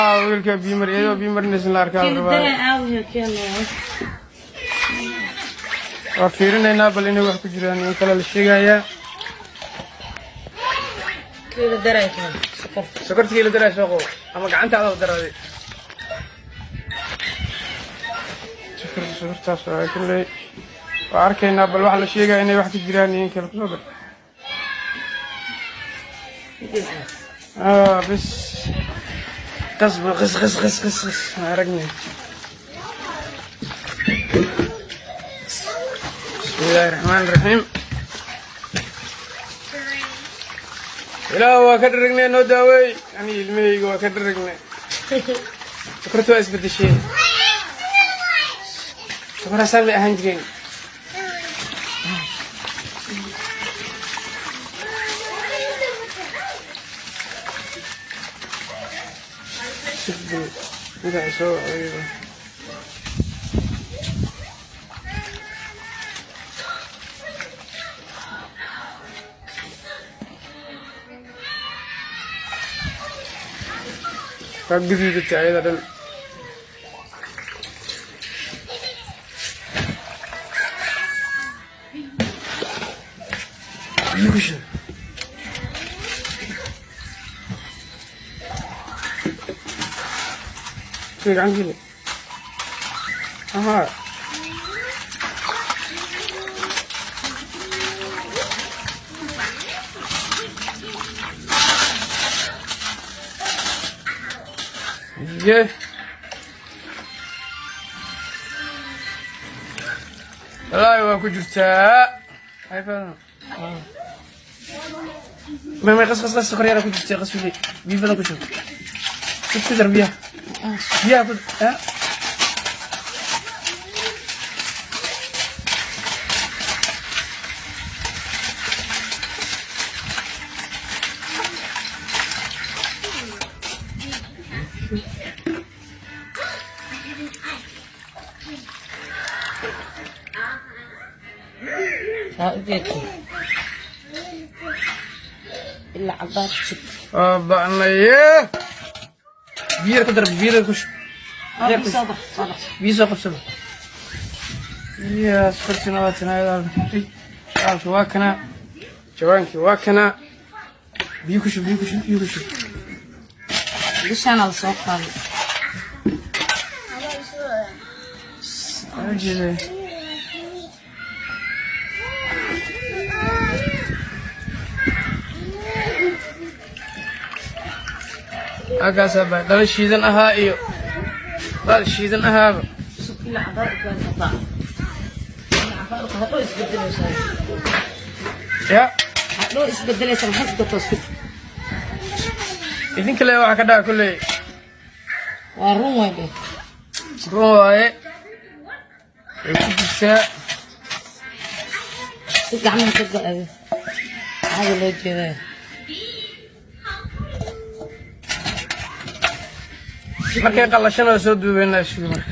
Wiilka biyo mar iyadoo biyo marinaysan la arkaa la Kiilo rabaa. daraa aawiyo keeno. Waa fiirinaynaa bal inay wax ku jiraan in kale la sheegayaa. Kiilo daraa keeno. Sokor. Sokorta kiilo daraa soo qabo ama gacantaada u daraaday. Sokorta, sokortaas waa kulley waa arkaynaa bal waxa la sheegaya inay wax ku jiraan iyo in kale kusoo dar. Ah, bes qasba, qas qas qas qas qas, ma aragnay. Bismillaahi raxmaani raxiim. Ilaah, waa ka dharagnay, noo daaweey. Ani ilmahayga waa ka dharagnay. Sokorta waa isbedesheen, sokoraasaan may ahaan jireen. Magaca soo wacayo. Waa guduudatay ayada dhan. Biyo ku shub. Sii gacan geli. Aha. Ye. Wallaahi waa ku jirtaa. Hay Faadimo. May qas qas qas, sokor yara ku jirtay, qas wili. Biyo badan ku shub. Ku dar biyaha. Biyaha ku ha? Saa u jeedto. Ilaa cabaar jid. Waa ba'naye. Biyo ku dar, biyo ku shub. Biyo ku Soo bax, soo bax. Biyo soo qabsado. Biyaha sokortina waa tanaayada. Baalka waa kana. Jawaankii waa kana. Biyo ku shub, biyo ku shub, biyo ku shub. Bishaana la soo qaaday. Waa jeedaa. Halkaasaa baa dhalo shiidan ahaa iyo baal shiidan ahaaba. Sug ilaa cabaar u gaari hataa. Ilaa cabaar u hadhow isbedelaysaa. Ya. Hadhow isbedelaysaa, maxay ku gataa sug. Idinka le waxaa ka dhaca kolley. Waa run waay dheh. Run waaye, way ku jirtaa. Si gacmaha ka go-ayo. Maxaa loo jeedaa? Markay qallashana waa soo duubeynaa. Sugi marka.